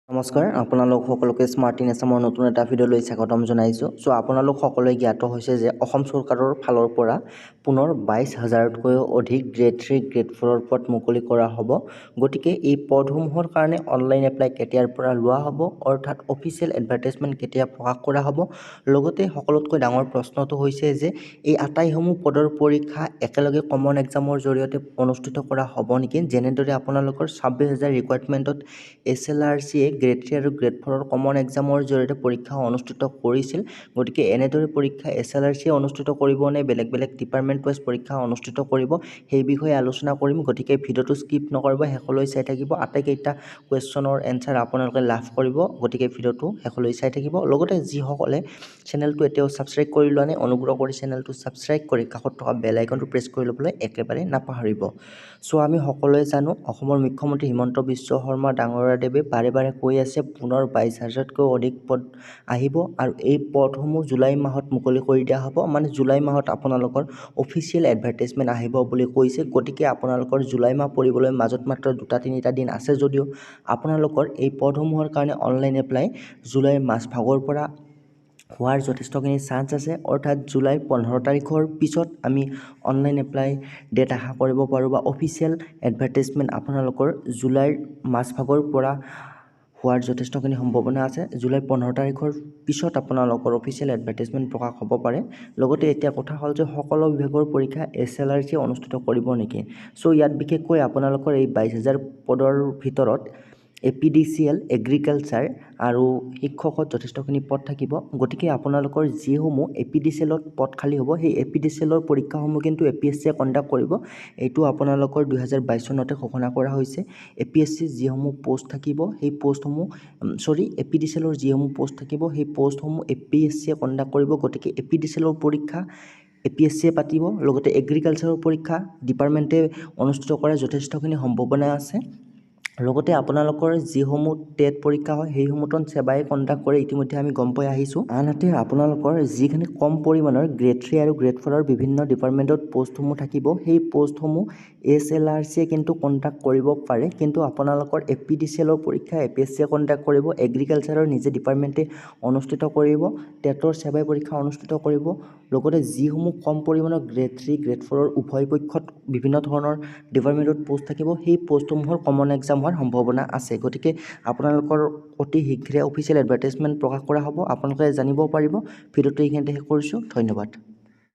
নমস্কাৰ, আপোনালোক সকলোকে স্মাৰ্ট ইন আছামৰ নতুন এটা ভিডিঅ'লৈ স্বাগতম জনাইছোঁ। চ' আপোনালোক সকলোৱে জ্ঞাত হৈছে যে অসম চৰকাৰৰ ফালৰ পৰা পুনৰ 22 হাজাৰতকৈও অধিক গ্ৰেড 3, গ্ৰেড 4ৰ পদ মুকলি কৰা হ'ব। গতিকে এই পদসমূহৰ কাৰণে অনলাইন এপ্লাই কেতিয়াৰ পৰা লোৱা হ'ব, অৰ্থাৎ অফিচিয়েল এডভাৰটাইজমেণ্ট কেতিয়া প্ৰকাশ কৰা হ'ব, লগতে সকলোতকৈ ডাঙৰ প্ৰশ্নটো হৈছে যে এই আটাইসমূহ পদৰ পৰীক্ষা একেলগে কমন এক্সামৰ জৰিয়তে অনুষ্ঠিত কৰা হ'ব নেকি, যেনেদৰে আপোনালোকৰ 26 হাজাৰ ৰিক্ৰুইটমেণ্টত এছএলআৰচিয়ে গ্ৰেড 3 আৰু গ্ৰেড 4ৰ কমন এক্সামৰ জৰিয়তে পৰীক্ষা অনুষ্ঠিত কৰিছিল। গতিকে এনেদৰে পৰীক্ষা এছএলআৰচিয়ে অনুষ্ঠিত কৰিব নে বেলেগ বেলেগ ডিপাৰ্টমেণ্ট ৱাইজ পৰীক্ষা অনুষ্ঠিত কৰিব, সেই বিষয়ে আলোচনা কৰিম। গতিকে ভিডিঅ'টো স্কিপ নকৰিব, শেষলৈ চাই থাকিব। আটাইকেইটা কুৱেশ্যনৰ এনচাৰ আপোনালোকে লাভ কৰিব। গতিকে ভিডিঅ'টো শেষলৈ চাই থাকিব। লগতে যিসকলে চেনেলটো এতিয়াও ছাবস্ক্ৰাইব কৰি লোৱা নাই, অনুগ্ৰহ কৰি চেনেলটো ছাবস্ক্ৰাইব কৰি কাষত থকা বেল আইকনটো প্ৰেছ কৰি ল'বলৈ একেবাৰে নাপাহৰিব। চ' আমি সকলোৱে জানো, অসমৰ মুখ্যমন্ত্ৰী হিমন্ত বিশ্ব শৰ্মা ডাঙৰীয়াদেৱে বাৰে বাৰে কৈ আছে, পুনৰ 22 হাজাৰতকৈও অধিক পদ আহিব আৰু এই পদসমূহ জুলাই মাহত মুকলি কৰি দিয়া হ'ব। মানে জুলাই মাহত আপোনালোকৰ অফিচিয়েল এডভাৰটাইজমেণ্ট আহিব বুলি কৈছে। গতিকে আপোনালোকৰ জুলাই মাহ পৰিবলৈ মাজত মাত্ৰ দুটা তিনিটা দিন আছে যদিও আপোনালোকৰ এই পদসমূহৰ কাৰণে অনলাইন এপ্লাই জুলাইৰ মাজভাগৰ পৰা হোৱাৰ যথেষ্টখিনি চান্স আছে। অৰ্থাৎ জুলাই 15 তাৰিখৰ পিছত আমি অনলাইন এপ্লাই ডেট আশা কৰিব পাৰোঁ বা অফিচিয়েল এডভাৰটাইজমেণ্ট আপোনালোকৰ জুলাইৰ মাজভাগৰ পৰা হোৱাৰ যথেষ্টখিনি সম্ভাৱনা আছে। জুলাই 15 তাৰিখৰ পিছত আপোনালোকৰ অফিচিয়েল এডভাৰটাইজমেণ্ট প্ৰকাশ হ'ব পাৰে। লগতে এতিয়া কথা হ'ল যে সকলো বিভাগৰ পৰীক্ষা এছএলআৰচিয়ে অনুষ্ঠিত কৰিব নেকি? চ' ইয়াত বিশেষকৈ আপোনালোকৰ এই 22 হাজাৰ পদৰ ভিতৰত এপিডিচিএল, এগ্ৰিকালচাৰ আৰু শিক্ষকত যথেষ্টখিনি পদ থাকিব। গতিকে আপোনালোকৰ যিসমূহ এপিডিচিএলত পদ খালী হ'ব, সেই এপিডিচিএলৰ পৰীক্ষাসমূহ কিন্তু এপিএছচিয়ে কণ্ডাক্ট কৰিব। এইটো আপোনালোকৰ 2022 চনতে ঘোষণা কৰা হৈছে। এপিএছচিৰ যিসমূহ প'ষ্ট থাকিব, সেই প'ষ্টসমূহ, চৰি, এপিডিচিএলৰ যিসমূহ প'ষ্ট থাকিব, সেই প'ষ্টসমূহ এপিএছচিয়ে কণ্ডাক্ট কৰিব। গতিকে এপিডিচিএলৰ পৰীক্ষা এপিএছচিয়ে পাতিব। লগতে এগ্ৰিকালচাৰৰ পৰীক্ষা ডিপাৰ্টমেণ্টে অনুষ্ঠিত কৰাৰ যথেষ্টখিনি সম্ভাৱনা আছে। লগতে আপোনালোকৰ যিসমূহ টেট পৰীক্ষা হয়, সেইসমূহত ছেবাই কণ্ডাক্ট কৰে, ইতিমধ্যে আমি গম পাই আহিছোঁ। আনহাতে আপোনালোকৰ যিখিনি কম পৰিমাণৰ গ্ৰেড 3 আৰু গ্ৰেড 4ৰ বিভিন্ন ডিপাৰ্টমেণ্টত প'ষ্টসমূহ থাকিব, সেই প'ষ্টসমূহ এছএলআৰচিয়ে কিন্তু কণ্ডাক্ট কৰিব পাৰে। কিন্তু আপোনালোকৰ এপিডিচিএলৰ পৰীক্ষা এপিএছচিয়ে কণ্ডাক্ট কৰিব, এগ্ৰিকালচাৰৰ নিজে ডিপাৰ্টমেণ্টে অনুষ্ঠিত কৰিব, টেটৰ ছেবাই পৰীক্ষা অনুষ্ঠিত কৰিব। লগতে যিসমূহ কম পৰিমাণৰ গ্ৰেড 3, গ্ৰেড 4ৰ উভয় পক্ষত বিভিন্ন ধৰণৰ ডিপাৰ্টমেণ্টত প'ষ্ট থাকিব, সেই প'ষ্টসমূহৰ কমন এক্সাম হোৱাৰ সম্ভাৱনা আছে। গতিকে আপোনালোকৰ অতি শীঘ্ৰে অফিচিয়েল এডভাৰটাইজমেণ্ট প্ৰকাশ কৰা হ'ব, আপোনালোকে জানিব পাৰিব। ভিডিঅ'টো এইখিনিতে শেষ কৰিছোঁ। ধন্যবাদ।